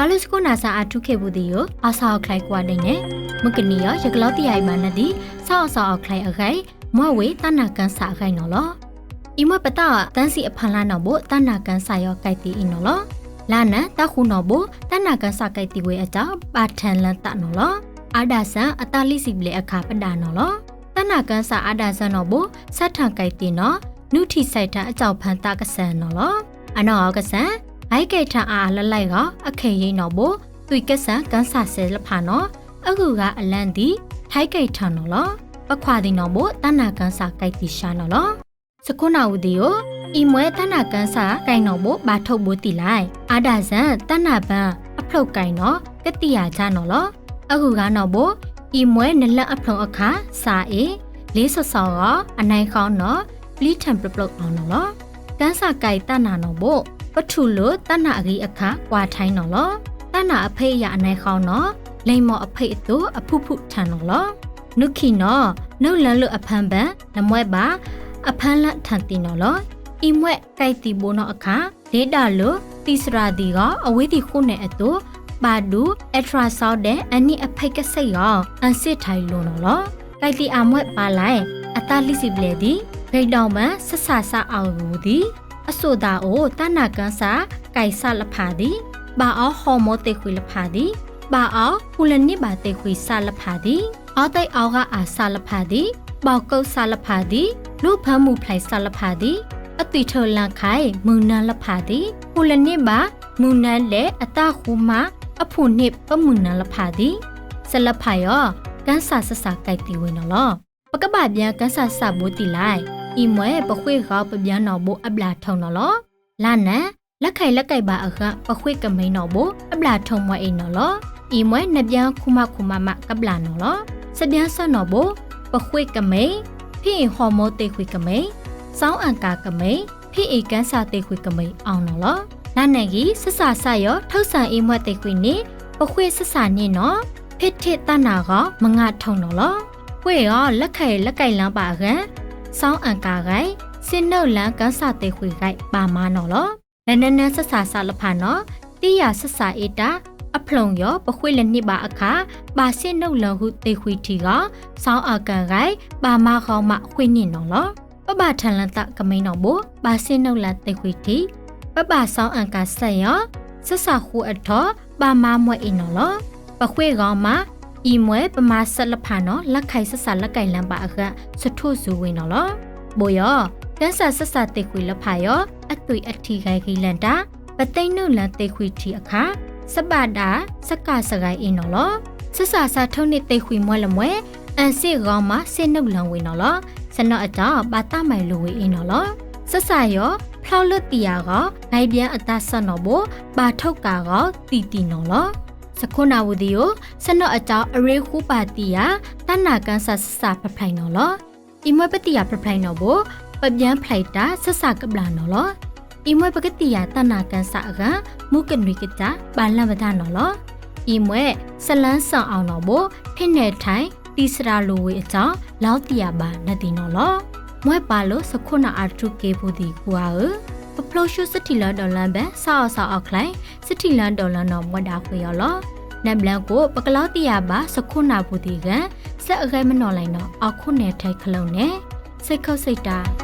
တၢ်လၢစခိၣ်နၢ်စၢ်အါထူခ့ပူၤသ့ၣ်ယိၤ အီၣ်ဆၣ်အီၣ်ချဲးကွၢ်ဒဲးန့ၣ် မုၢ်ကနံၤအံၤ ယကလီတံၢ်ယၤအံၤဘၣ်နၢ်ဒံး ဆၣ်အီၣ်ဆၣ်အီၣ်ချဲးအဂၤအံၤ မွဲဝဲတၢ်နာ်ကစၢ်အဂၤအံၤနီၤလီၤ. အံၤမွဲပတၢ်အီၣ်သၢဆံအဖီလာ်နီၣ်ဘိ တၢ်နာ်ကစၢ်ယွၤကဲးတံာ်အံၤနီၤလီၤ. လါနၣ် တၢ်ဃူနီၣ်ဘိ တၢ်နာ်ကစၢ်ကဲးတံာ်ဝဲအတၢ် ဘၣ်ထဲလၢသးနီၤလီၤ. အါဒၣ်စၢ် အတၢ်လံၣ်စံးဘျဲးအခါပဒၣ်နီၤလီၤ. တၢ်နာ်ကစၢ်အါဒၣ်စၢ်နီၣ်ဘိ ဆၢထၢၣ်ကဲးတံာ်နီၤ နုၢ်ထံၣ်ဆဲးထၢၣ်အစီၤပၤသးကစၢ်နီၤလီၤ. အနီၢ်အီၤကစၢ် ဟဲကဲထီၣ်အါအါလၢ်လၢ်ဂီၤ အခ့ယံနီၣ်ဘိ သွံၣ်ကစၢ်ကစၢ်စဲးလၢဖးနီၤ အဂုၤအဂၤအလၢ်ဒ် ဟဲကဲထီၣ်နီၤလီၤ. ပခွါသ့ၣ်နီၣ်ဘိ တၢ်နာ်ကစၢ်ကဲးတံာ်ဆါနီၤလီၤ. စခိၣ်နၢ်ဝံၤသ့ၣ်ယိၤ အံၤမွဲတၢ်နာ်ကစၢ်ကဲးနီၣ်ဘိ ဘၣ်ထိၣ်ဘိတံၢ်လၢ် အါဒၣ်စၢ် တၢ်နာ်ပၢၢ်အဖျိးကဲးနီၤ ကသံၣ်ယၤတၢ်နီၤလီၤ. အဂုၤအဂၤနီၣ်ဘိ အံၤမွဲနလၢအဖျိးအခါ စးအ့ၣ် လ့စီၤစီၤဂီၤ အနဲဃီနီၤ ပျံၤထၢၣ်ပျိးပျိးအီၤနီၤလီၤ. ကစၢ်ကဲးတၢ်နာ်နီၣ်ဘိ ပထူၣ်လိာ်တၢ်နာ်အဂံၢ်အခါ ကွၢ်ထဲနီၤလီၤ. တၢ်နာ်အဖံးအယၣ်အနဲဃီနီၤ လံာ်မိၢ်အဖံးအသိးအဖုၣ်ဖုၣ်ထၢၣ်နီၤလီၤ. နုၢ်ခံနီၤ နုၢ်လၢလၢအဖၢဘၢၣ် နမွဲဘၣ် အဖၢလၢထၢၣ်သ့ၣ်နီၤလီၤ. အံၤမွဲကဲးတံာ်ဘိနီၤအခါ ဒ့ဒၣ်လိာ် သံၣ်သရၣ်သံၣ်ဂီၤ အဝဲသ့ၣ်ဃိန့ၣ်အသိး ဘၣ်ဒူ အဲးထြၤစီဒဲး အနံၣ်အဖံးကဆ့ၣ်ဂီၤ အစ့ၣ်ထီၣ်လိၤနီၤလီၤ. ကဲးတံာ်အါမွဲပာ်လၢ် အတၢ်လံၣ်စံးဘျဲးဒ် ဂ့ၤဒီးမၢ ဆဆၣ်စၢ်အီၣ်ဂူၤသံ အစိၣ်သးအိၣ် တၢ်နာ်ကစၢ်ကဲးစၢ်လၢဖးသံ ဘၣ်အီၤဟီၣ်မိၢ်သ့ၣ်ဃံၤလၢဖးသံ ဘၣ်အီၤဟူးလၢန့ၢ်ဘၣ်သ့ၣ်ဃံၤစၢ်လၢဖးသံ အီသံးအီဂၤအါစၢ်လၢဖးသံ ဘီၣ်ကၢၣ်စၢ်လၢဖးသံ လူဖၢမုၢ်ဖျဲးစၢ်လၢဖးသံ အသွံၣ်ထၢၣ်လၢခါအံၤ မုၢ်နၤလၢဖးသံ ဟူးလၢန့ၢ်ဘၣ် မုၢ်နၤဒဲးအတၢ်ဃူမၤ အဖူၣ်န့ၢ်ပမုၢ်နၤလၢဖးသံ စၢ်လၢဖးအီၤ ကစၢ်ဆဆၣ်ကဲးတံာ်ဝဲနီၤလီၤ. ပကဘၣ်ဘျၢကစၢ်ဆဆၣ်ဘိတံၢ်လၢ် အံၤမွဲပဃ့ၢ်ဂီၤပဘျၢနီၣ်ဘိအဘျၣ်ထီနီၤလီၤ. လါနၣ် လၢခဲအံၤလၢကဲဘၣ်အဂၤ ပဃ့ၢ်ကမ့ၢ်နီၣ်ဘိ အဘျၣ်ထီမွဲအံၤနီၤလီၤ. အံၤမွဲနဘျၢခူမးခူမးမးကဘျၣ်နီၤလီၤ. စဘျၢစၢ်နီၣ်ဘိ ပဃ့ၢ်ကမ့ၢ် ဖံးအံၤဟီၣ်မိၢ်သ့ၣ်ဃံၤကမ့ၢ် စီၤအၣ်ကၣ်ကမ့ၢ် ဖံးအံၤကစၢ်သ့ၣ်ဃံၤကမ့ၢ်အီၤနီၤလီၤ. လါနၣ်ဂံၢ် ဆဆၣ်စၢ်ယီၤ ထီၣ်စၢ်အံၤမွဲသ့ၣ်ဃံၤန့ၣ် ပဃ့ၢ်ဆဆၣ်န့ၣ်နီၤ ဖံးထံၣ်တၢ်နာ်ဂီၤ မုၢ်နၤထီနီၤလီၤ. ပှ့ၤအီၤ လၢခဲအံၤလၢကဲလၢဘၣ်အဂၤ စီၤအၣ်ကၣ်ဂၤ စ့ၣ်နုာ်လၢကစၢ်သ့ၣ်ဃံၤဂၤ ဘၣ်မၤနီၤလီၤ. နနၢ်နၢ်ဆဆၣ်စၢ်လၢဖးနီၤ သ့ၣ်ယၤဆဆၣ်အ့ၣ်တၢ် အဖျိးယီၤ ပဃ့ၢ်လၢန့ၢ်ဘၣ်အခါ ဘၣ်စ့ၣ်နုာ်လၢဃုာ်သ့ၣ်ဃံၤထံးဂီၤ စီၤအၣ်ကၣ်ဂၤ ဘၣ်မၤဂီၤမးဃ့ၢ်န့ၣ်နီၤလီၤ. ပဘၣ်ထဲလၢသးကမ့ၢ်နီၣ်ဘိ ဘၣ်စ့ၣ်နုာ်လၢသ့ၣ်ဃံၤထံး ပဘၣ်စီၤအၣ်ကၣ်စၢ်ယီၤ ဆဆၣ်ဃူအထီ ဘၣ်မၤမွဲအံၤနီၤလီၤ. ပဃ့ၢ်ဂီၤမး အံၤမွဲပမၤစၢ်လၢဖးနီၤ လၢခဲအံၤဆဆၣ်လၢကဲလၢဘၣ်အဂၤ စထိၣ်စူၤဝဲနီၤလီၤ. ဘိယီၤ ကစၢ်ဆဆၣ်သ့ၣ်ဃံၤလၢဖးယီၤ အသွံၣ်အထံဂဲၤဂံၢ်လၢတၢ် ပသ့ၣ်နုာ်လၢသ့ၣ်ဃံၤထံးအခါ စဘၣ်ဒၣ်စကၤစဂၤအံၤနီၤလီၤ. ဆဆၣ်စၢ်ထီၣ်န့ၢ်သ့ၣ်ဃံၤမွဲလၢမွဲ အစ့ၣ်ဂီၤမးစ့ၣ်နုာ်လၢဝဲနီၤလီၤ. စနီၣ်အတၢ်ဘၣ်တၢ်မၤလိာ်ဝဲအံၤနီၤလီၤ. ဆဆၣ်ယီၤ ဖျီလၢသံၣ်ယၤဂီၤ ဂဲၤဘျၢအတၢ်စၢ်နီၣ်ဘိ ဘၣ်ထိၣ်ကးဂီၤသံၣ်သံၣ်နီၤလီၤ. စခိၣ်နၢ်ဝံၤသ့ၣ်ယိၤ စနီၣ်အတၢ်အရ့ဃူပာ်သံၣ်ယၤ တၢ်နာ်ကစၢ်ဆဆၣ်ဖျဲးဖျဲးနီၤလီၤ. အံၤမွဲပသံၣ်ယၤဖျဲးဖျဲးနီၣ်ဘိ ပဘျၢဖျဲးတၢ်ဆဆၣ်ကဘျၣ်နီၤလီၤ. အံၤမွဲပကသံၣ်ယၤတၢ်နာ်ကစၢ်အဂၤ မုၢ်ကနွံကစၢ်ဘၣ်လၢမတၤနီၤလီၤ. အံၤမွဲ စလၢစၢ်အီၤနီၣ်ဘိ ဖံးနဲၣ်ထဲ သံၣ်သရၣ်လိၤဝဲအတၢ် လီၤသံၣ်ယၤဘၣ်နၢ်သ့ၣ်နီၤလီၤ. မွဲပၢ်လၢစခိၣ်နၢ်အါထူခ့ပူၤသ့ၣ်ကိးဂၤဧၢ, ပဖျိဆူစထံၣ်လၢဒီးလၢဘဲ ဆၣ်အီၣ်ဆၣ်အီၣ်ချဲး စထံၣ်လၢဒီးလၢနီၣ်မွဲဒၣ်ဃ့အီၤလီၤ. နဘျၢကိး ပကလီၤသံၣ်ယၤဘၣ်စခိၣ်နၢ်ပူၤသ့ၣ်ဂၤ စဲအဂဲၤမနီၣ်လဲၣ်နီၤ အခိၣ်နဲထဲခဲလၢာ်န့ၣ် စ့ၢ်ကီးစ့ၢ်တၢ်